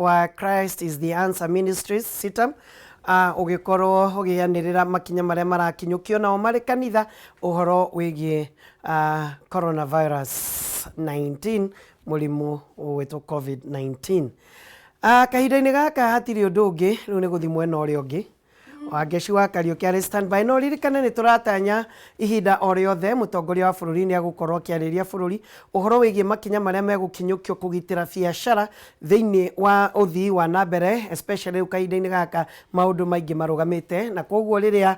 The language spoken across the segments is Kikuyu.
Wa Christ is the Answer Ministries CITAM ũgĩkorwo ũgĩanĩrĩra makinya marĩa marakinyũkio nao marĩ kanitha ũhoro wĩgiĩ coronavirus 19, mũrimũ ũgwĩtwo COVID-19. Kahinda-inĩ gaka hatirĩ ũndũ ũngĩ, rĩu nĩ gũthiĩ mwena ũrĩa ũngĩ. Wangeci wa Kariũki arĩ standby. No ririkane nĩ tũratanya ihinda o rĩothe mũtongoria wa bũrũri nĩ egũkorwo akĩarĩria bũrũri ũhoro wĩgiĩ makinya marĩa megũkinyũkio kũgitĩra biacara thĩinĩ wa ũthii wa na mbere, especially rĩu kahinda-inĩ gaka maũndũ maingĩ marũgamĩte, na koguo rĩrĩa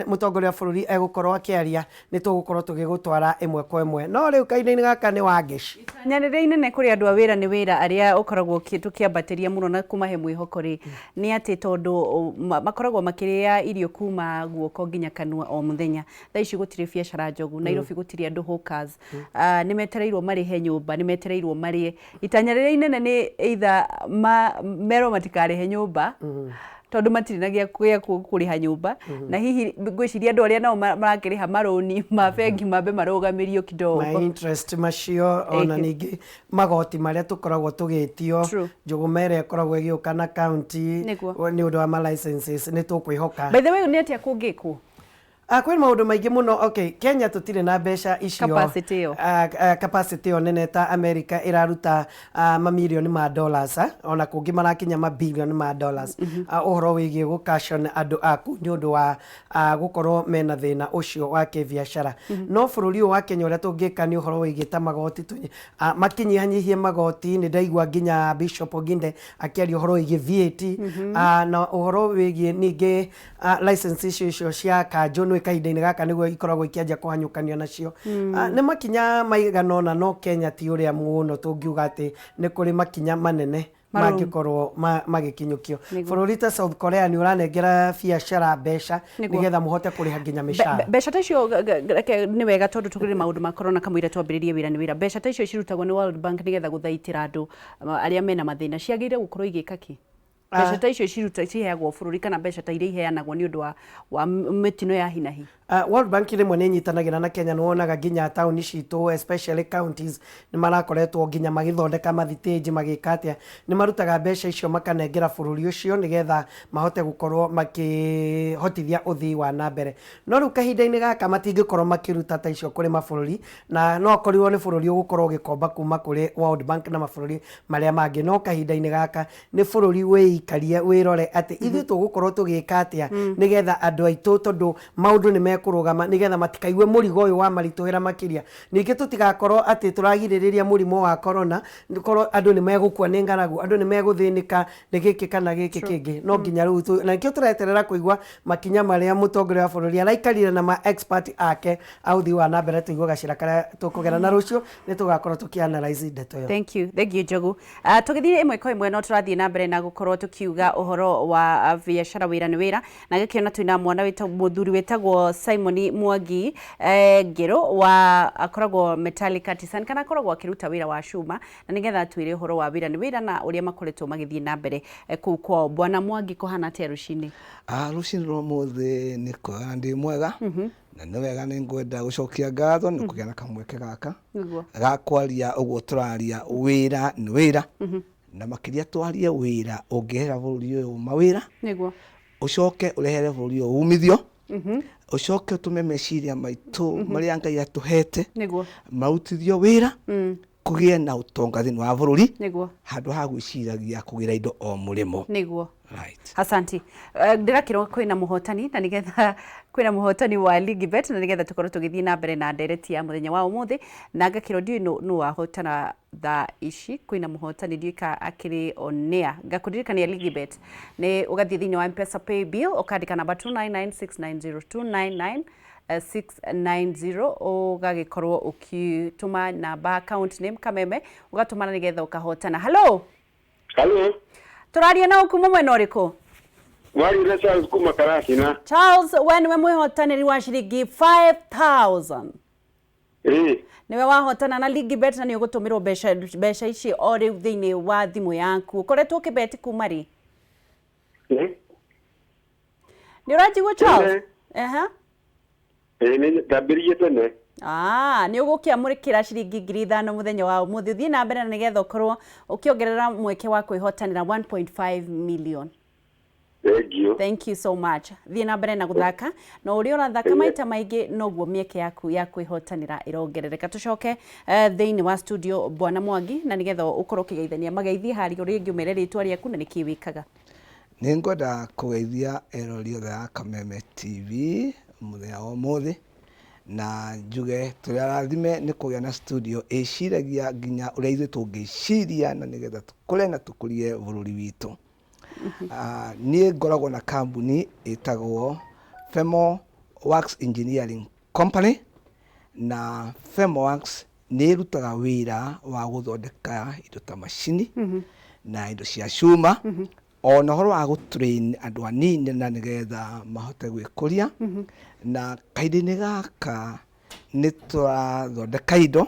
mũtongoria wa bũrũri egũkorwo akĩaria, nĩ tũgũkorwo tũgĩgũtwara ĩmwe kwa ĩmwe. No rĩu kahinda-inĩ gaka nĩ Wangeci. Itanya rĩrĩa inene kũrĩ andũ a wĩra nĩ wĩra arĩa ũkoragwo tũkĩambatĩria mũno na kũmahe mwĩhoko rĩ, nĩ atĩ tondũ makoragwo makĩrĩa irio kuma guoko nginya kanua o mũthenya. Thaa ici gũtirĩ biacara njogu, Nairobi gũtirĩ andũ hawkers, nĩ metereirwo marĩhe nyũmba, nĩ metereirwo marĩe. Itanya rĩrĩa inene nĩ either merwo matikarĩhe nyũmba, tondũ matirĩ na gĩa kũrĩha nyũmba, na hihi ngwĩciria andũ arĩa nao marakĩrĩha marũni ma bengi mambe marũgamĩrio kidogo. Ma interest macio, ona ningĩ magoti marĩa tũkoragwo tũgĩtio, njũgũma ĩrĩa ĩkoragwo ĩgĩũka na county nĩ ũndũ wa ma licenses, nĩ tũkwĩhoka. By the way, nĩ atĩa kũngĩkwo? Kwĩ maũndũ maingĩ mũno. Okay, Kenya tũtirĩ na mbeca icio, capacity ĩyo. Capacity ĩyo nene ta America ĩraruta mamirioni ma dollars, ona kũngĩ marakinya mabilioni ma dollars, ũhoro wĩgiĩ gũ-caution andũ aku nĩ ũndũ wa gũkorwo mena thĩna ũcio wa kĩbiacara. No bũrũri ũyũ wa Kenya, ũrĩa tũngĩka nĩ ũhoro wĩgiĩ ta magoti, makinyihanyihie magoti. Nĩ ndaigua nginya Bishop Oginde akĩaria ũhoro wĩgiĩ VAT, na ũhoro wĩgiĩ ningĩ license icio cia kanjũ, nĩ kahinda-inĩ gaka nĩguo ikoragwo ikĩanjia kũhanyũkanio nacio. Nĩ makinya maigana ũna, no Kenya ti ũrĩa mũno tũngiuga atĩ nĩ kũrĩ makinya manene mangĩkorwo magĩkinyũkio. Bũrũri ta South Korea nĩ ũranengera biacara mbeca nĩgetha mũhote kũrĩha nginya mĩcara. Mbeca ta icio, reke nĩ wega tondũ tũkĩrĩ maũndũ ma corona kamũira twambĩrĩrie wĩra nĩ wĩra. Mbeca ta icio cirutagwo nĩ World Bank nĩgetha gũthaitĩra andũ arĩa mena mathĩna, ciagĩrĩire gũkorwo igĩka kĩ? Mbeca ta icio ciruta ciheagwo bũrũri kana mbeca ta iria iheanagwo nĩ ũndũ wa mĩtino ya hinahi? World Bank rĩmwe nĩ ĩnyitanagĩra na Kenya. Nĩ wonaga nginya taũni citũ, especially counties, nĩ marakoretwo nginya magĩthondeka mathitĩnji, magĩka atĩa, nĩ marutaga mbeca icio makanengera bũrũri ũcio nĩgetha mahote gũkorwo makĩhotithia ũthii wa na mbere. No rĩu kahinda-inĩ gaka matingĩkorwo makĩruta ta icio kũrĩ mabũrũri, na no akorirwo nĩ bũrũri ũgũkorwo ũgĩkomba kuma kũrĩ World Bank na mabũrũri marĩa mangĩ, no kahinda-inĩ gaka nĩ bũrũri wĩikarie, wĩrore atĩ ithuĩ tũgũkorwo tũgĩka atĩa nĩgetha andũ aitũ, tondũ maũndũ nĩ mekũrũgama, nĩgetha matikaigue mũrigo ũyũ wa maritũhĩra makĩria. Ningĩ tũtigakorwo atĩ tũragirĩrĩria mũrimũ wa corona, korwo andũ nĩ megũkua nĩ ng'aragu, andũ nĩ megũthĩnĩka nĩ gĩkĩ kana gĩkĩ kĩngĩ. No nginya rĩu na nĩkĩo tũreterera kũigua makinya marĩa mũtongoria wa bũrũri araikarire na ma expert ake a ũthii wa na mbere, tũigue gacĩra karĩa tũkũgera, na rũciũ nĩ tũgakorwo tũkĩ analyze ndeto ĩyo. Thank you, thank you, Njogu. Tũgĩthiĩ ĩmwe kwa ĩmwe, no tũrathiĩ na mbere na gũkorwo tũkiuga ũhoro wa biacara wĩra nĩ wĩra, na gĩkĩona twĩna mwana wĩtagwo, mũthuri wĩtagwo Simon Mwangi Ngĩrũ wa akoragwo metallic artisan kana akoragwo akĩruta wĩra wa cuma, na nĩgetha atwĩre ũhoro wa wĩra nĩ wĩra na ũrĩa makoretwo magĩthiĩ na mbere kũu kwao. Bwana Mwangi, kũhana atĩa rũcinĩ? Rũcinĩ rwa ũmũthĩ nĩ kwega na ndĩ mwega, na nĩ wega, nĩ ngwenda gũcokia ngatho nĩ kũgĩa na kamweke gaka ga kwaria ũguo tũraria wĩra nĩ wĩra, na makĩria twarie wĩra ũngĩrehera bũrũri ũyũ mawĩra, ũcoke ũrehere bũrũri ũyũ umithio, ũcoke ũtũme meciria maitũ marĩa Ngai atũhete marutithio wĩra, kũgĩe na ũtonga thĩinĩ wa bũrũri, handũ ha gwĩciragia kũgĩra indo o mũrĩmo. Right. Asanti. Ndĩrakĩrwo kwĩna mũhotani, na nĩgetha kwĩna mũhotani wa Ligibet, na nĩgetha tũkorwo tũgĩthiĩ na mbere na ndereti ya mũthenya wa ũmũthĩ, na ngakĩrwo ndiũĩ nũ wahotana thaa ici. Kwĩna mũhotani, ndiũĩ ka akĩrĩ on air. Ngakũririkania Ligibet nĩ ũgathiĩ thĩinĩ wa M-Pesa pay bill, ũkandĩka namba 299690, 299 690, ũgagĩkorwo ũkĩtũma namba account name Kameme, ũgatũmana nĩgetha ũkahotana. Hello. Hello. Tũraria na kuma mwena ũrĩkũ? Mwarire Charles kuma Karatina. Charles, we nĩwe mwĩhotanĩri wa ciringi 5000. Ĩĩ. Nĩwe wahotana na Ligibet, na nĩ ũgũtũmĩrwo mbeca ici o rĩu thĩinĩ wa thimũ yaku. Ũkoretwo ũkĩbeti kuma rĩ? Ĩĩ. Nĩ ũranjigua, Charles? Ehe. Ĩĩ, nĩ ndambĩrĩirie tene. Ah, nĩ ũgũkĩamũkĩra ciringi 5,000 mũthenya wa ũmũthĩ. Ũthiĩ na mbere na nĩgetha ũkorwo ũkĩongerera mweke wa kwĩhotanĩra 1.5 million. Thank you. Thank you so much. Thiĩ na mbere na gũthaka na ũrĩa ũrathaka maita maingĩ noguo mĩeke yaku ya kwĩhotanĩra ĩrongerereka. Tũcoke thĩinĩ wa studio Bwana Mwangi na nĩgetha ũkorwo ũkĩgeithania mageithie harĩa ũrĩ rĩngĩ ũmere rĩtwa rĩaku na nĩkĩ wĩkaga. Nĩ ngwenda kũgeithia erori othe a Kameme TV mũthenya wa ũmũthĩ na njuge tũrĩ arathime nĩ kũgĩa na studio ĩciragia nginya ũrĩa ithuĩ tũngĩciria na nĩgetha tũkũre na tũkũrie bũrũri witũ. Niĩ ngoragwo na kambuni ĩtagwo Femo Works Engineering Company, na Femo Works nĩ ĩrutaga wĩra wa gũthondeka indo ta macini na indo cia cuma, ona ũhoro wa gũ train andũ anini na nĩgetha mahote gwĩkũria. Na kahinda-inĩ gaka nĩ tũrathondeka indo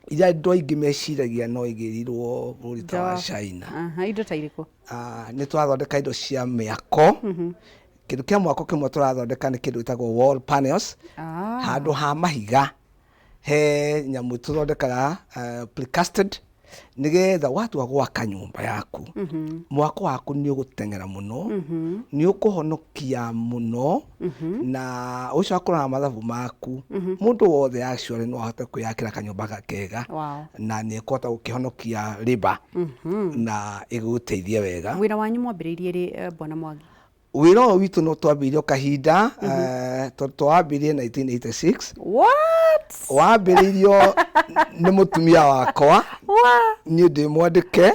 iria andũ aingĩ meciragia no igĩrirwo bũrũri ta wa China. Aha, indo ta irĩkũ? Nĩ tũrathondeka indo cia mĩako. Kĩndũ kĩa mwako kĩmwe tũrathondeka nĩ kĩndũ gĩtagwo wall panels. Handũ ha mahiga he nyamũ tũthondekaga precasted, nĩgetha watua gwaka nyũmba yaku, mwako waku nĩ ũgũteng'era mũno, nĩ ũkũhonokia mũno, na ũcio akũrora mathabu maku, mũndũ wothe actually no ahote kwĩyakĩra kanyũmba kega na nĩ ekũhota gũkĩhonokia labour na ĩgũteithie wega. Wĩra wanyu mwambĩrĩirie rĩ, Bwana Mwangi? Wĩra ũyũ witũ no twambĩrĩirie o kahinda, tondũ twambĩrĩirie 1986. What? Wambĩrĩirio nĩ mũtumia wakwa. Niĩ ndĩ mwandĩke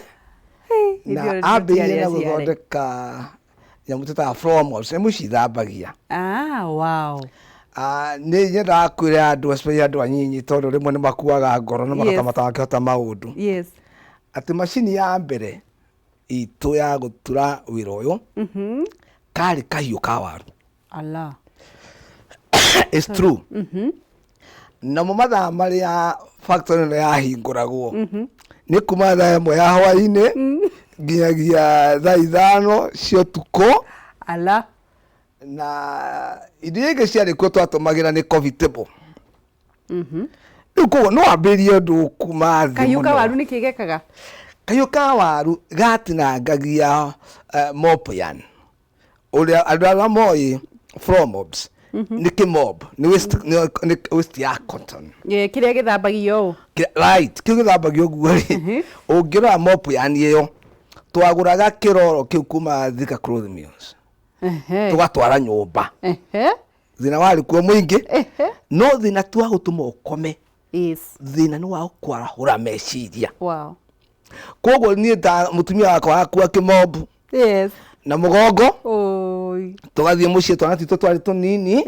na Ithuĩ ambĩrĩirie na tũtiarĩ aciare. gũthondeka nyamũ twĩtaga floor mops, nĩ mũcithambagia. Ah, wow. Nĩ nyendaga kwĩra andũ, especially andũ anyinyi, tondũ rĩmwe nĩ makuaga ngoro na makata matangĩhota maũndũ, atĩ macini ya mbere itũ ya gũtura wĩra ũyũ karĩ kahiũ ka waru. Allah. It's true. Namo mathaa marĩa factory ĩno yahingũragwo nĩ kuma thaa 1 ya hwaĩ-inĩ nginyagia thaa 5 cia ũtukũ. Allah. Na indo iria ingĩ ciarĩ kuo twatũmagĩra nĩ coffee table. Rĩu koguo no wambĩrĩrie ũndũ kuma thĩ Kahiũ ka mũno. waru nĩkĩ gekaga? Kahiũ ka waru gatinangagia mop yarn. Ũrĩa andũ arĩa moĩ floor mops nĩ kĩmob, nĩ waste, nĩ waste ya cotton. Kĩrĩa gĩthambagio ũũ? Right, kĩu gĩthambagio ũguo rĩ, ũngĩrora mop yarn ĩyo, twagũraga kĩroro kĩu kuma Thika Cloth Mills. Tũgatwara nyũmba. Thĩna warĩ kuo mũingĩ, no thĩna ti wa gũtũma ũkome. Thĩna nĩ wa kwarahũra meciria. Wow. Koguo niĩ ta mũtumia wakwa akua kĩmobu na mũgongo, Oi. tũgathiĩ mũciĩ, twana twitũ twarĩ tũnini,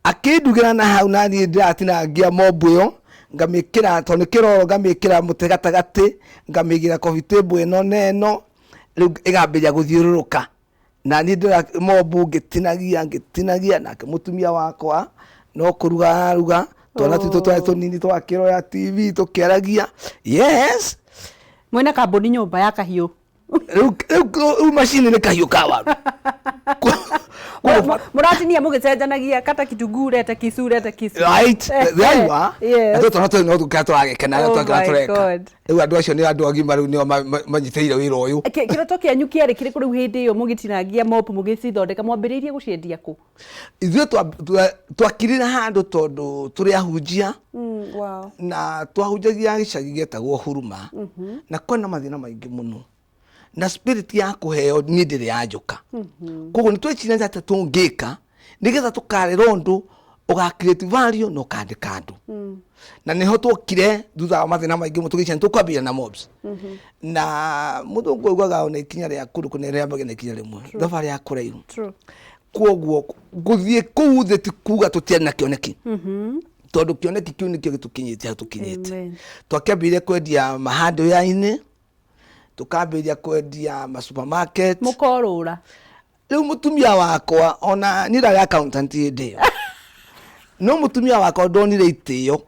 akĩndugĩra na hau, na niĩ ndĩratinangia mobu ĩyo, ngamĩkĩra, tondũ nĩ kĩroro, ngamĩkĩra mũtĩ gatagatĩ, ngamĩigĩra coffee table ĩno na ĩno, rĩu ĩgambĩrĩria gũthiũrũrũka, na niĩ ndĩra mobu ngĩtinagia ngĩtinagia, nake mũtumia wakwa no kũruga araruga, twana twitũ twarĩ tũnini, twakĩroya TV tũkĩaragia. Yes. Mwĩna kambuni nyũmba ya kahiũ. Rĩu macini nĩ kahiũ ka waru. Mũratinia mũgĩcenjanagia, kata kitunguu, leta kisu, leta kisu. Right, there you are. Yes. Na twana tũrĩ no tũkĩra tũragĩkena Oh tũkĩra my tũreka. God. Rĩu andũ acio nĩ andũ agima, rĩu nĩo manyitĩrĩire wĩra ũyũ. Kĩroto kĩanyu kĩarĩ kĩrĩkũ rĩu hĩndĩ ĩyo mũgĩtinangia mop mũgĩcithondeka, mwambĩrĩirie gũciendia kũ? Ithuĩ twakirire handũ tondũ tũrĩ ahunjia. Wow. Na twahunjagia gĩcagi gĩetagwo Huruma, na kwĩna mathĩna maingĩ mũno, na spirit ya kũheo niĩ ndĩrĩ yanjũka. Koguo nĩ tweciragia atĩ tũngĩka nĩgetha tũkarera ũndũ ũga create value na ũkandĩka andũ, na nĩho twokire thutha wa mathĩna maingĩ mũno tũgĩciria nĩ tũkwambĩrĩria na mobs. Na mũthũngũ augaga ona ikinya rĩa kũndũ kũnene rĩambagia na ikinya rĩmwe, thabarĩ ya kũraihu. Koguo gũthiĩ kũu thĩ ti kuga tũtiarĩ na kĩoneki, tondũ kĩoneki kĩu nĩkĩo gĩtũkinyĩtie hau tũkinyĩte. Amen. Twakĩambĩrĩria kwendia mahardware-inĩ, tũkambĩrĩria kwendia ma supermarket. Mũkorũra. Rĩu mũtumia wakwa, ona niĩ ndarĩ accountant hĩndĩ ĩyo, no mũtumia wakwa ndonire itĩo,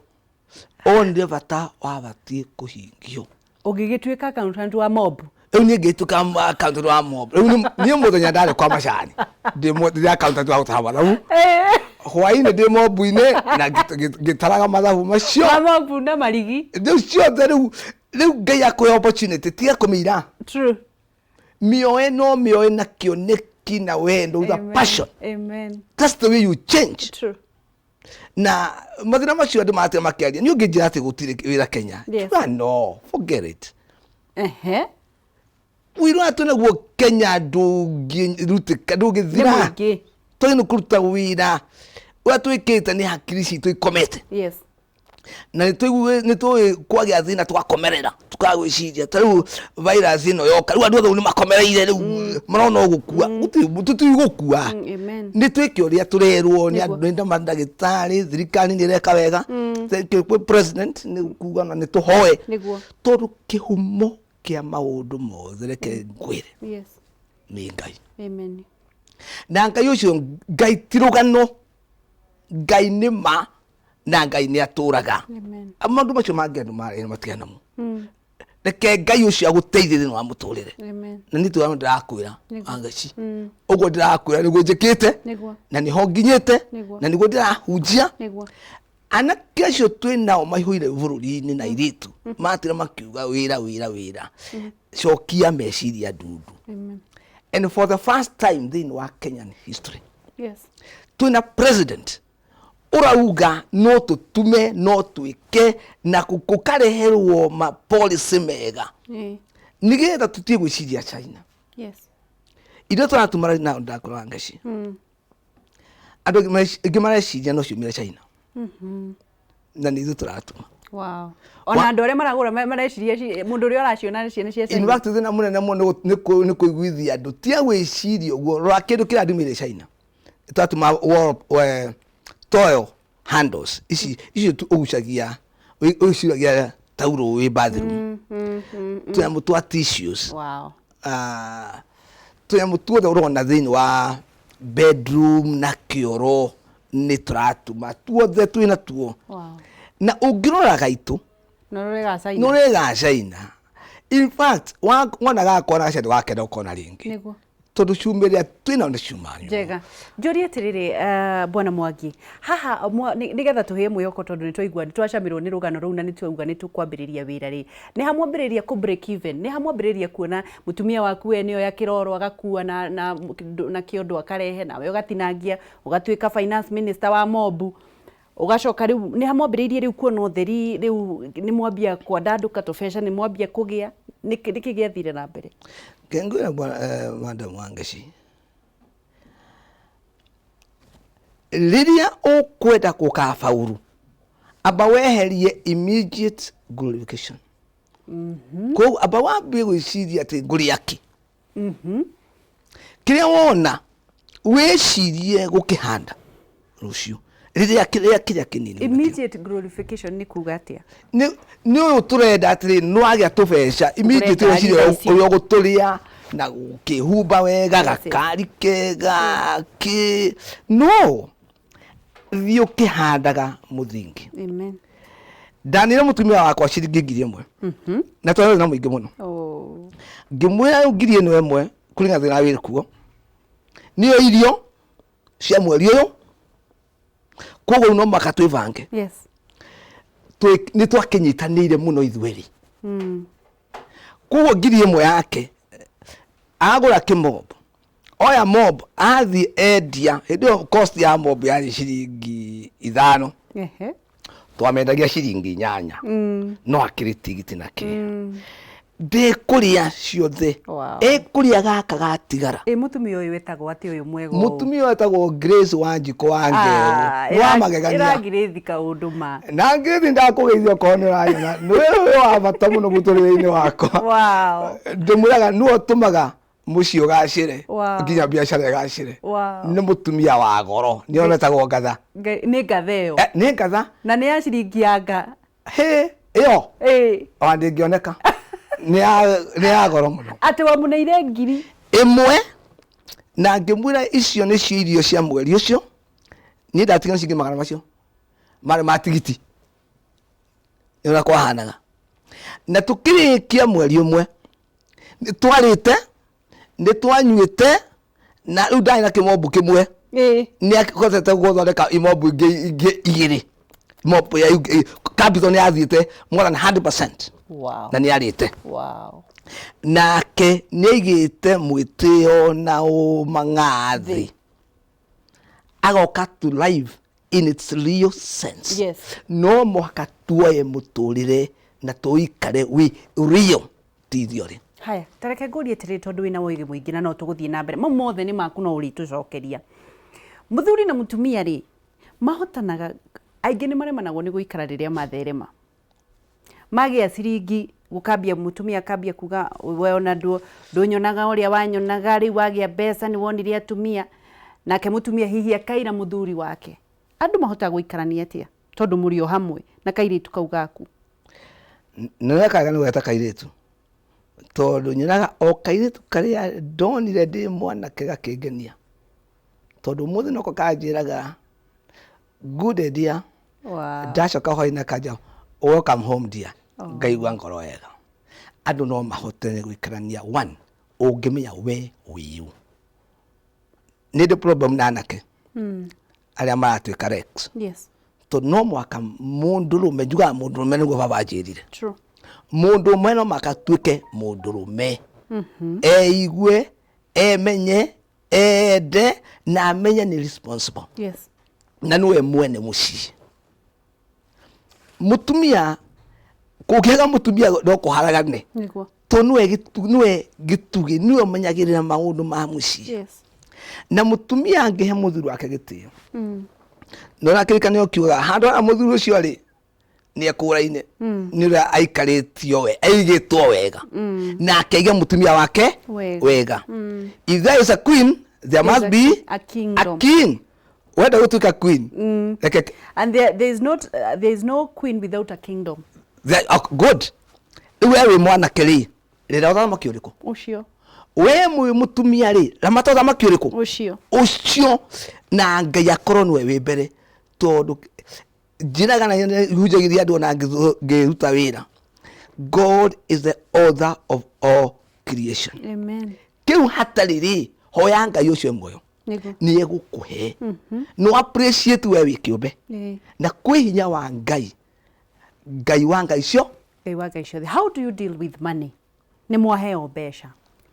onire bata wabatiĩ kũhingio. Ũngĩgĩtuĩka accountant wa mob. Rĩu niĩ ngĩtuĩka accountant wa mob. Rĩu niĩ mũthenya ndarĩ kwa macani, ndĩ accountant wa gũtara mathabu. Hwainĩ ndĩ mobu-inĩ na ngĩtaraga mathabu macio. Mamobu na marigi. Rĩu ciothe rĩu Ngai akũhe opportunity, tiga kũmĩira. True. Mĩoe no mĩoe na kĩoneki na wendo, with a passion. Amen. That's the way you change. True. Na mathĩna macio andũ maratira makĩaria, niĩ ũngĩnjĩra atĩ gũtirĩ wĩra Kenya. Yes. No, forget it. Ehe. Wĩra ũrĩa twĩnaguo Kenya ndũngĩrutĩka, ndũngĩthira. Nĩ mũingĩ. Twagĩrĩirwo kũruta wĩra ũrĩa twĩkĩte nĩ hakiri citũ ikomete. Yes. Na nĩ tũĩ kwagĩa thĩna tũgakomerera, tũkaga gwĩciria. Ta rĩu virus ĩno yoka, rĩu andũ othe nĩ makomereire, rĩu marona o gũkua. Gũtirĩ, tũtigũkua. Amen. Nĩ twĩke ũrĩa tũrerwo nĩ andũ, nĩ mandagĩtarĩ, thirikari nĩ ĩreka wega. Thank you kwĩ president nĩ kuga na nĩ tũhoe. Nĩguo. Tondũ kĩhumo kĩa maũndũ mothe, reke ngwĩre, Yes. nĩ Ngai. Amen. Na Ngai ũcio, Ngai ti rũgano, Ngai nĩ ma, na Ngai nĩ atũraga. Amen. Maũndũ macio mangĩ andũ marĩa matigana namo. Reke Ngai ũcio agũteithie thĩinĩ wa mũtũrĩre. Amen. Na nĩ tũrano ndĩrakwĩra, Nĩguo. Wangaci. Ũguo ndĩrakwĩra nĩguo njĩkĩte, Nĩguo. na nĩho nginyĩte, Nĩguo. na nĩguo ndĩrahunjia. Nĩguo. Anake acio twĩ nao maihũire bũrũri-inĩ na airĩtu matira makiuga wĩra, wĩra, wĩra. Cokia meciria ndundu. Amen. And for the first time thĩinĩ wa Kenyan history, Yes. twĩna president ũrauga no tũtume, no twĩke, na gũkareherwo ma policy mega. Nĩgetha tũtige gwĩciria China. Yes. Iria tũratuma right now ndakũra Wangaci. Andũ aingĩ mareciria no ciumire China. Na nĩ ithuĩ tũratuma. Wow. Ona andũ arĩa maragũra mareciria mũndũ ũrĩa ũraciona ciana cia In China. fact, thĩna mũnene mũno nĩ kũiguithia andũ tia gwĩciria ũguo. Rora kĩndũ kĩrĩa ndumire China. Twatuma wall, toil handles ici, icio ũgucagia, ũciragia tauro wĩ bathroom. Tũnyamũ twa tissues. Wow. Tũnyamũ tuothe ũrona thĩinĩ wa bedroom na kĩoro nĩ tũratuma tuothe twĩna tuo. Wow. Na ũngĩrora gaitũ, No rũrĩ ga China. No rũrĩ ga China. In fact, wona gakwa na China ndũgakenda gũkona rĩngĩ. Nĩguo. Tondũ cuma ĩrĩa twĩnayo nĩ cuma nyũmũ. Njega. Njũrie atĩrĩrĩ, Bwana Mwangi, haha nĩgetha tũhĩe mwĩhoko, tondũ nĩ twaigua, nĩ twacamirwo nĩ rũgano rũu na nĩ twauga nĩ tũkwambĩrĩria wĩra rĩ. Nĩ ha mwambĩrĩria kũ break even? Nĩ ha mwambĩrĩria kuona mũtumia waku we nĩoya kĩroro agakua na kĩondo akarehe, nawe ũgatinangia, ũgatuĩka finance minister wa mobu. Ũgacoka rĩu nĩ ha mwambĩrĩirie rĩu kuona ũtheri, rĩu nĩ mwambia kwandandũka tũbeca, nĩ mwambia kũgĩa, nĩkĩ gĩathire na mbere? Ngwĩra bwana, Madam Wangaci, rĩrĩa ũkwenda gũkabauru, amba weherie immediate glorification. Koguo amba wambie gwĩciria atĩ ngũrĩa kĩ. Kĩrĩa wona wĩcirie gũkĩhanda rũciũ, rĩrĩa kĩrĩa kĩrĩa kĩnini ũnakĩo. Immediate glorification nĩ kuga atĩa? Nĩ ũyũ tũrenda atĩrĩ, nĩ wagĩa tũbeca, immediate Ũrenda wĩcirie irio icio. ũrĩa ũgũtũrĩa na gũkĩhumba wega, Yes, yes. gakari kega, kĩ. No, thiĩ ũkĩhandaga mũthingi. Amen. Ndanire mũtumia wakwa ciringi ngiri ĩmwe. Na twarĩ na mũingĩ mũno. Ngĩmwĩra rĩu ngiri ĩno ĩmwe kũringana na thĩna wĩ kuo, nĩyo irio cia mweri ũyũ, koguo no mũhaka twĩbange. Yes. Nĩ twakĩnyitanĩire mũno ithuerĩ. Koguo ngiri ĩmwe yake agũra kĩmob, oya mob athiĩ endia, hĩndĩ ĩyo cost ya mob yarĩ ciringi 5. Twamendagia ciringi 8. No akĩrĩ tigiti na kĩ. Ndĩkũrĩa ciothe. Wow. Ĩkũrĩa gaka gatigara. Ĩ mũtumia ũyũ wetagwo atĩ ũyũ mwega ũũ? Mũtumia ũyũ wetagwo Grace Wanjikũ wa Ngeru. Nĩ wa magegania. Ĩra Grace kaũndũ ma. Na Grace ndakũgeithia okorwo nĩ ũranyona. Nĩ wĩ wa bata mũno mũtũrĩre-inĩ wakwa. Wow. Ndĩmwĩraga nĩwe ũtũmaga mũciĩ ũgacĩre. Wow. Nginya biacara ĩgacĩre. Wow. Nĩ mũtumia wa goro. Nĩo metagwo ngatha. Nĩ ngatha ĩyo. Nĩ ngatha. Na nĩ ya ciringi ya nga. Hĩ, ĩyo. Ĩ. Ona ndĩngĩoneka. Nĩ ya goro mũno. Atĩ wamũneire ngiri ĩmwe na ngĩmwĩra icio nĩcio irio cia mweri ũcio. Niĩ ndatigana ciringi magana macio marĩ ma tigiti. Nĩ ũrĩa kwahanaga. Na tũkĩrĩkia mweri ũmwe, nĩ twarĩte, nĩ twanyuĩte, na rĩu ndarĩ na kĩmombo kĩmwe. Nĩ ahotete gũthondeka imobu ingĩ igĩrĩ, imobu ya capital nĩ yathiĩte more than 100%. Na nĩ arĩte. Nake nĩ aigĩte mwĩtĩo na ũmang'athĩ, agoka to life in its real sense. No mũhaka tuoye mũtũrĩre na tũikare wĩ real, ti theory. Haya, tareke ngũrie atĩrĩrĩ, tondũ wĩna ũĩgĩ mũingĩ na no tũgũthiĩ na mbere, mau mothe nĩ maku, no ũrĩtũcokeria. Mũthuri na mũtumia rĩ, mahotanaga, aingĩ nĩ maremanagwo nĩ gũikara rĩrĩa matherema. Magĩa ciringi, gũkambia mũtumia akambia kuga, "We ona ndũnyonaga ũrĩa wanyonaga, rĩu wagĩa mbeca nĩ wonire atumia." Nake mũtumia hihi akaira mũthuri wake. Andũ mahotaga gũikarania atĩa? Tondũ mũrĩ o hamwe na kairĩtu kau gaku. Nĩ wekaga nĩ gweta kairĩtu, tondũ nyonaga o kairĩtu karĩa ndonire ndĩ mwanake gakĩngenia, tondũ ũmũthĩ noko kanjĩraga, "Good day, dear." Ndacoka hwaĩ-inĩ kanja, "Welcome home, dear." Ngaigua ngoro wega. Andũ no mahote gũikarania, one, ũngĩmenya we wĩũ. Nĩ ndĩ problem na anake arĩa maratuĩka rex, tondũ no mũhaka mũndũrũme, njugaga mũndũrũme nĩguo baba anjĩrire, mũndũ ũmwe no mũhaka atuĩke mũndũrũme, eigue, emenye, ende na amenye nĩ responsible na nĩwe mwene mũciĩ. Mũtumia kũngĩaga mũtumia no kũharagane, tondũ nĩwe gĩtugĩ, nĩwe ũmenyagĩrĩra maũndũ ma mũciĩ. Na mũtumia angĩhe mũthuri wake gĩtĩo, na ũrakĩrĩkana ũkiugaga handũ harĩa mũthuri ũcio arĩ nĩ ekũraine, nĩ ũrĩa aikarĩtio we aigĩtwo wega, na akaiga mũtumia wake wega. Wega. If there is a queen, there must a be a kingdom. A king. Wenda gũtuĩka queen, reke And there is no queen without a kingdom. Oh, good. Rĩu we wĩ mwanake rĩ, rĩra ũthamaki ũrĩkũ? Ũcio. We mwĩ mũtumia rĩ, ramata ũthamaki ũrĩkũ? Ũcio. Ũcio, na Ngai akorwo nĩwe wĩ mbere, tondũ njĩraga na hunjagĩria andũ ona ngĩruta wĩra, God is the author of all creation. Amen. Kĩu hatarĩ rĩ, hoya Ngai ũcio muoyo, nĩ egũkũhe. No appreciate we wĩ kĩũmbe, na kwĩ hinya wa Ngai, Ngai wa ngai cio. Ngai wa ngai ciothe. How do you deal with money? Nĩ mwaheo mbeca,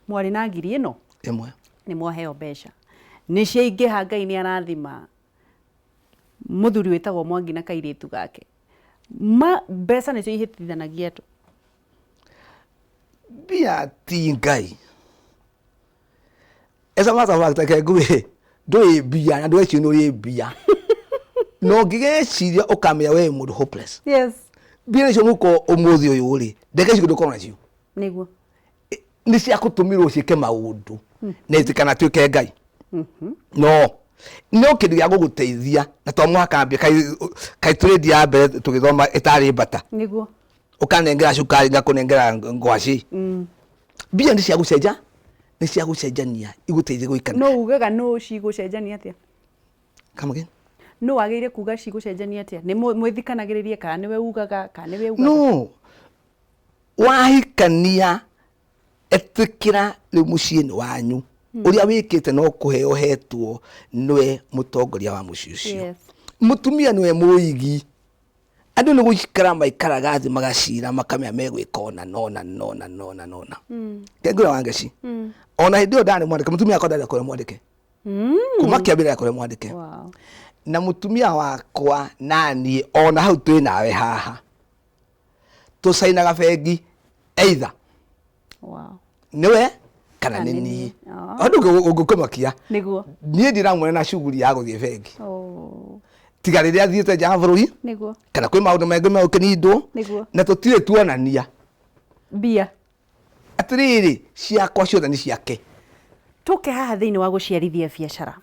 mwarĩ na ngiri ĩno ĩmwe, nĩ mwaheo mbeca, nĩ ciaingĩha, Ngai nĩ arathima mũthuri wĩtagwo Mwangi na kairĩtu gake, ma mbeca nĩcio ihĩtithanagia andũ. Mbia ti Ngai. As a matter of fact, reke ngwĩre, ndũrĩ mbia na ndũreciria nĩ ũrĩ mbia, na ũngĩgeciria ũkamenya we wĩ mũndũ hopeless. Mbia nĩcio mũko ũmũthĩ ũyũ rĩ, ndeke icio ndũkorwo nacio, nĩ cia gũtũmĩrwo ciĩke maũndũ na itikanatuĩke ngai, no no kĩndũ gĩa gũgũteithia, na to mũhaka mbia. Kaĩ tũrĩ ya mbere tũgĩthoma ĩtarĩ bata, ũkanengera cukari, ngakũnengera ngwaci. Mbia nĩ cia gũcenja, nĩ cia gũcenjania igũteithie gũikara. No ugaga no cigũcenjania atĩa? Come again? No wagĩrĩire kuga cigũcenjania atĩa? Nĩ mwĩthikanagĩrĩrie kana nĩwe ugaga, kana nĩwe ugaga? No wahikania, etĩkĩra rĩu mũciĩ nĩ wanyu, ũrĩa wĩkĩte no kũheo hetwo, nĩwe mũtongoria wa mũciĩ ũcio. Mũtumia nĩwe mũigi. Andũ nĩ gũikara maikaraga thĩ, magacira, makamenya megwĩka ona nona nona nona nona. Kengũra wa ngeci, ona hĩndĩ ĩyo ndarĩ mwandĩke, mũtumia wakwa ndarĩ akũrĩa mwandĩke, kuma kĩambĩrĩria akũrĩa mwandĩke. Na mũtumia wakwa naniĩ ona hau twĩ nawe haha tũcainaga bengi either nĩwe kana nĩ nĩ niĩ. Niĩ. Oh. Ũndũ ũngĩkũmakia, niĩ ndiramuona na shughuli ya gũthiĩ bengi, tiga rĩrĩa thiĩte nja ya bũrũri kana kwĩ maũndũ mangĩ megũkĩnindwo, na tũtirĩ tuonania mbia. Atĩrĩrĩ, ciakwa ciothe nĩ ciake. Tũke haha thĩinĩ wa gũciarithia biacara.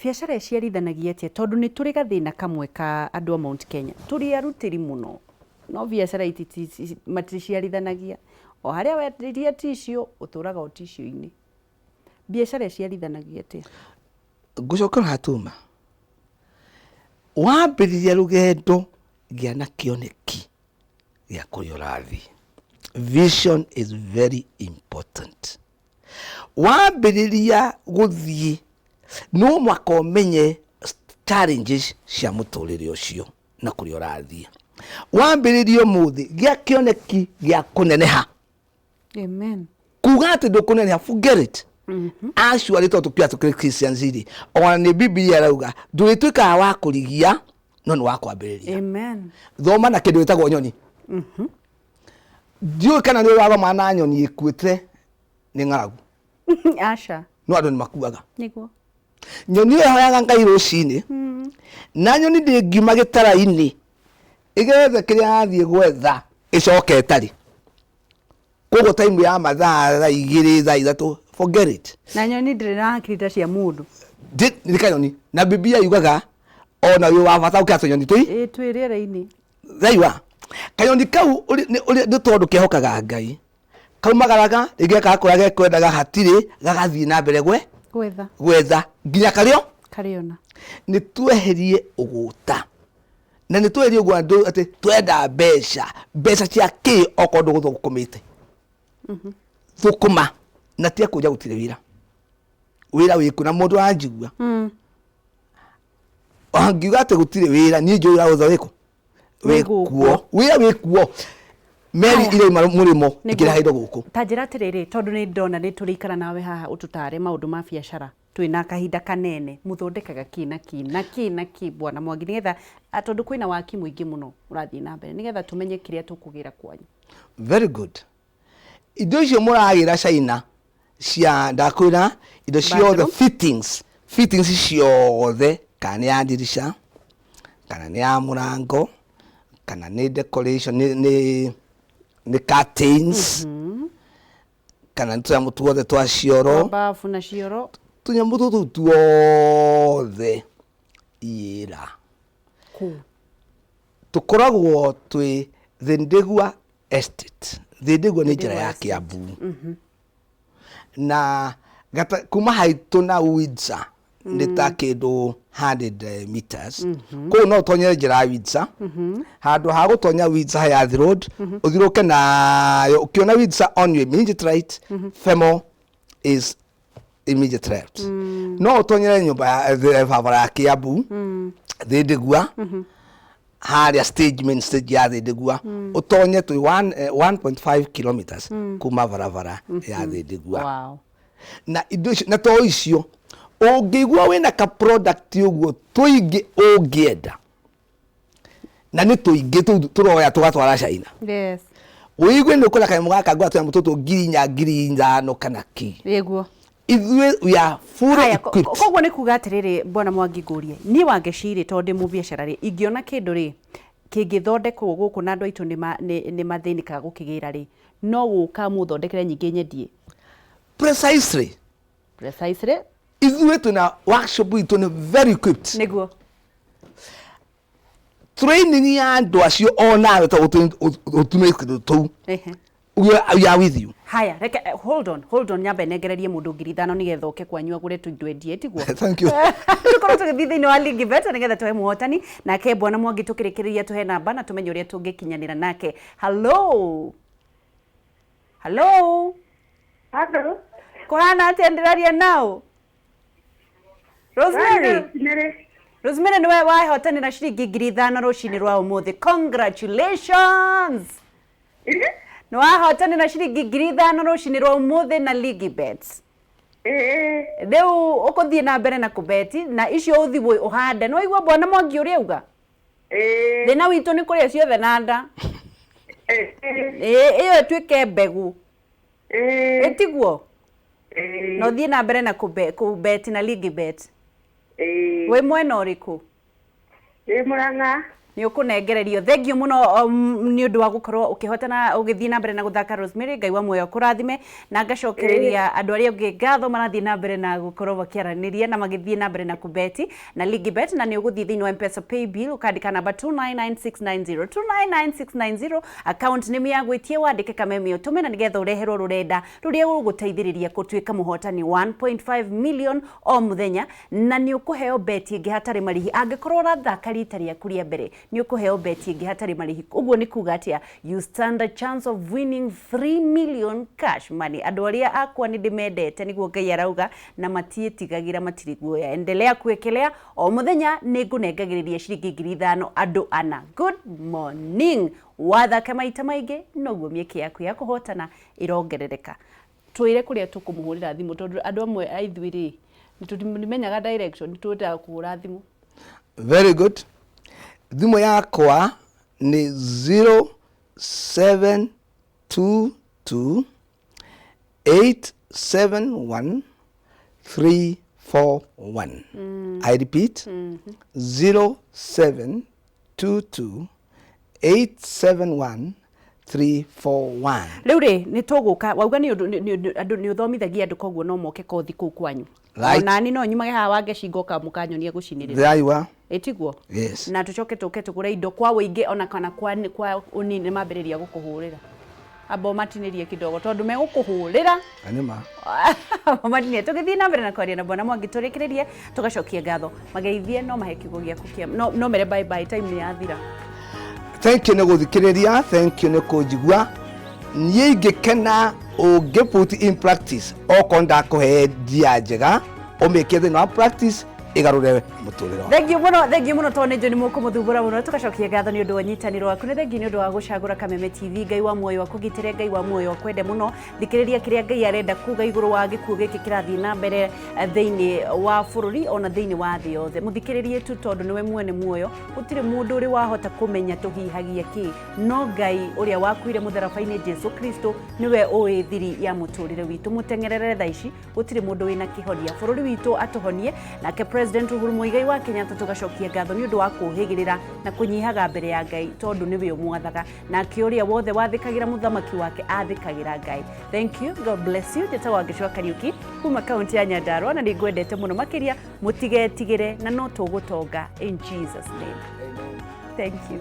Biacara ĩciarithanagia atĩa? Tondũ nĩ tũrĩ gathĩna kamwe ka andũ a Mount Kenya, tũrĩ arutĩri mũno, no biacara maticiarithanagia. O harĩa wendirie tissue, ũtũraga o tissue-inĩ. Biacara ĩciarithanagia atĩa? Ngũcokera hatuma wambĩrĩria rũgendo, gĩa na kĩoneki gĩa kũrĩa ũrathiĩ. Vision is very important. Wambĩrĩria gũthiĩ, No mwaka ũmenye challenges cia mũtũrĩre ũcio na kũrĩa ũrathiĩ. Wambĩrĩrie ũmũthĩ, gĩa kĩoneki gĩa kũneneha. Amen. Kuga atĩ ndũkũneneha, forget it. Actually tondũ tũkiuga tũkĩrĩ Christians rĩ, ona nĩ Bibilia ĩrauga ndũrĩtuĩkaga wa kũrigia no nĩ wa kwambĩrĩria. Amen. Thoma na kĩndũ gĩtagwo nyoni. Ndiũĩ kana nĩ ũrathoma na nyoni ĩkuĩte nĩ ng'aragu. Aca. No andũ nĩ makuaga. Nĩguo. Nyoni ĩyo ĩhoyaga Ngai rũcinĩ, na nyoni ndĩngiuma gĩtara-inĩ ĩgethe kĩrĩa yathiĩ gwetha ĩcoke ĩtarĩ. Koguo time ya mathaa thaa 2, thaa 3, forget it. Na nyoni ndĩrĩ na hakiri ta cia mũndũ. Nĩ kanyoni. Na Biblia yugaga ona wĩ wa bata gũkĩra tũnyoni tũi. Ĩĩ, twĩ rĩera-inĩ. Thaigua kanyoni kau nĩ tondũ kehokaga Ngai. Kaumagaraga rĩngĩ gakaga kũrĩa gekwendaga hatirĩ, gagathiĩ na mbere gwetha. Gwetha nginya karĩo karĩona. Nĩ tweherie ũgũta na nĩ tweherie ũguo andũ atĩ twenda mbeca. Mbeca cia kĩ okorwo ndũgũthũkũmĩte? Thũkũma na tia kũnja gũtirĩ wĩra. Wĩra wĩkuo na mũndũ aranjigua angiuga atĩ gũtirĩ wĩra, niĩ njũĩ wĩra wothe wĩkũ wĩkuo, wĩra wĩkuo, meri irauma mũrĩmo ĩkĩreha indo gũkũ. Ta njĩra atĩrĩrĩ, tondũ nĩ ndona nĩ tũrĩikara nawe haha ũtũtare maũndũ ma biacara, twĩna kahinda kanene, mũthondekaga kĩ na kĩ na kĩ na kĩ, Bwana Mwangi, nĩgetha tondũ kwĩna waki mũingĩ mũno ũrathiĩ na mbere, nĩgetha tũmenye kĩrĩa tũkũgĩra kwanyu. Very good. Indo icio mũragĩra China cia ndakwĩra indo ciothe fittings ciothe, kana nĩ ya ndirisha, kana nĩ ya mũrango, kana nĩ decoration, nĩ curtains, kana nĩ tũnyamũ tuothe twa cioro, bafu na cioro, tũnyamũ tũtũ tuothe iĩra tũkoragwo twĩ Thindigua Estate. Thindigua nĩ njĩra ya Kiambu na kuma haitũ na Windsor nĩ ta kĩndũ 100 meters. Koguo no ũtonyere njĩra ya Windsor, handũ ha gũtonya Windsor Hayath Road, ũthiũrũke nayo, ũkĩona Windsor on your immediate right, Femo is immediate left. No ũtonyere nyũmba ya barabara ya Kiambu, Thindigua, harĩa stage, main stage ya Thindigua, ũtonye twĩ 1.5 kilometers kuma barabara ya Thindigua. Na indo icio na to icio, ũngĩigua wĩna ka product ũguo tũingĩ ũngĩenda, na nĩ tũingĩ tũroya tũgatwara China, ũigue nĩ ũkwenda kanyamũ gaka, ngũra tũnyamũ tũtũ 4000, 5000 kana kĩ. Ithuĩ we are fully equipped. Koguo nĩ kuga atĩrĩrĩ, Bwana Mwangi, ngũrie niĩ Wangeci rĩ, tondũ ndĩ mũbiacara rĩ, ingĩona kĩndũ rĩ kĩngĩthondekwo gũkũ na andũ aitũ nĩ mathĩnĩkaga gũkĩgĩra rĩ, no gũka mũthondekere nyingĩ nyendie? Precisely. Precisely. Ithuĩ twĩna workshop itũ nĩ very equipped. Training ya andũ acio onawe to ũtumĩte kĩndũ tũu. We are with you. Haya, reke hold on, hold on, nyambe nengererie mũndũ 5000 nĩgetha oke kwanyu agũre tũindo endie, tiguo? Thank you. Tũkorwo tũgĩthiĩ thĩinĩ wa Ligi Bet nĩgetha tũhe mũhotani nake Bwana Mwangi, tũkĩrĩkĩrĩria tũhe namba na tũmenye ũrĩa tũngĩkinyanĩra nake. Hello, hello. Hello. Kũhana atĩa? Ndĩraria nao Rosemary. Rosemary. Rosemary, nĩwe wahotanĩra ciringi 5000 rũcinĩ rwa ũmũthĩ. Congratulations! Nĩ wahotanĩra ciringi 5000 rũcinĩ rwa ũmũthĩ na Ligi Bet. Rĩu ũkũthiĩ na mbere na kũbeti na icio ũthiĩ ũhande. Nĩ waigua Bwana Mwangi ũrĩa auga? Thĩna witũ nĩ kũrĩa ciothe na nda. Ĩyo ĩtuĩke mbegũ, ĩtiguo? Na ũthiĩ na mbere na kũbeti na Ligi Bet. Wĩ mwena ũrĩkũ? Ndĩ Murang'a. Nĩ ũkũnengererio. Thengiũ mũno nĩ ũndũ wa gũkorwo ũkĩhotana, ũgĩthiĩ na mbere na gũthaka, Rosemary. Ngai wa muoyo kũrathime. Na ngacokereria andũ arĩa angĩ ngatho marathiĩ na mbere na gũkorwo makĩaranĩria na magĩthiĩ na mbere na kũbeti na Ligi Bet. Na nĩ ũgũthiĩ thĩinĩ wa M-Pesa pay bill, ũkandĩka namba 299690, 299690, account name ya gwĩtie, wandĩke kameme, ũtũme, na nĩgetha ũreherwo rũrenda rũrĩa rũgũteithĩrĩria gũtuĩka mũhotani 1.5 million o mũthenya. Na nĩ ũkũheo beti ĩngĩ hatarĩ marĩhi angĩkorwo ũrathaka rita rĩaku rĩa mbere. Nĩ ũkũheo beti ĩngĩ hatarĩ marĩhi. Ũguo nĩ kuga atĩa? You stand a chance of winning 3 million cash money. Andũ arĩa akwa nĩ ndĩmendete, nĩguo Ngai arauga, na matiĩtigagĩra, matirĩ guoya. Endelea kuekelea o mũthenya, nĩ ngũnengagĩrĩria ciringi 5,000 andũ ana. Good morning. Wathaka maita maingĩ, noguo mĩeke yaku ya kũhotana ĩrongerereka. Twĩre kũrĩa tũkũmũhũrĩra thimũ, tondũ andũ amwe a ithuĩ rĩ, nĩtũmenyaga direction, nĩtwendaga kũhũra thimũ. Very good. Thimũ yakwa nĩ 0722 871 341. I repeat, 0722 871 341. Rĩu rĩ, nĩ tũgũka wauga nĩ ũndũ andũ nĩ ũthomithagia andũ, koguo no moke kothi kũu kwanyu. Right. Onani no nyumage haha Wangeci, ngoka mũkanyonia gũcinĩrĩra. There you are. Ĩtiguo? Yes. Na tũcoke tũke tũgũre indo kwa ũingĩ ona kana kwa ũnini. Nĩ mambĩrĩria gũkũhũrĩra, amba ũmatinĩrie kidogo tondũ megũkũhũrĩra. Na nĩ ma. Matinie. Tũgĩthiĩ na mbere na kwaria na Bwana Mwangi, tũrĩkĩrĩrie tũgacokia ngatho, mageithie, no mahe kiugo gĩaku kĩa no mere bye bye, time nĩ yathira. Thank you nĩ gũthikĩrĩria, thank you nĩ kũnjigua. Niĩ ingĩkena ũngĩ put in practice okorwo ndakũhe njia njega, ũmĩkie thĩinĩ wa practice, ĩgarũre mũtũrĩre waku. Thengiũ mũno, thengiũ mũno, tondũ nĩ njũĩ nĩ mũkũmũthumbũra mũno. Tũgacokia ngatho nĩ ũndũ wa ũnyitanĩro waku. Nĩ thengiũ nĩ ũndũ wa gũcagũra Kameme TV. Ngai wa muoyo akũgitĩre, Ngai wa muoyo akwende mũno. Thikĩrĩria kĩrĩa Ngai arenda kuga igũrũ wa gĩkuũ gĩkĩ kĩrathiĩ na mbere thĩinĩ wa bũrũri ona thĩinĩ wa thĩ yothe. Mũthikĩrĩrie tu, tondũ nĩwe mwene muoyo. Gũtirĩ mũndũ ũrĩ wahota kũmenya tũhihagia kĩ, no Ngai ũrĩa wakuire mũtharaba-inĩ, Jesu Kristo, nĩwe ũĩ thiri ya mũtũrĩre witũ. Mũteng'erere thaa ici, gũtirĩ mũndũ wĩna kĩhonia. Bũrũri witũ atũhonie. Nake President Uhuru Muigai wa Kenyatta, tũgacokia ngatho nĩ ũndũ wa kũhĩgĩrĩra na kũnyihaga mbere ya Ngai, tondũ nĩwe ũmwathaga, nake ũrĩa wothe wathĩkagĩra mũthamaki wake athĩkagĩra Ngai. Thank you, God bless you. Njĩtagwo Wangeci wa Kariuki kuma kaunti ya Nyandarua, na nĩ ngwendete mũno makĩria. Mũtigetigĩre, na no tũgũtonga in Jesus name. Thank you.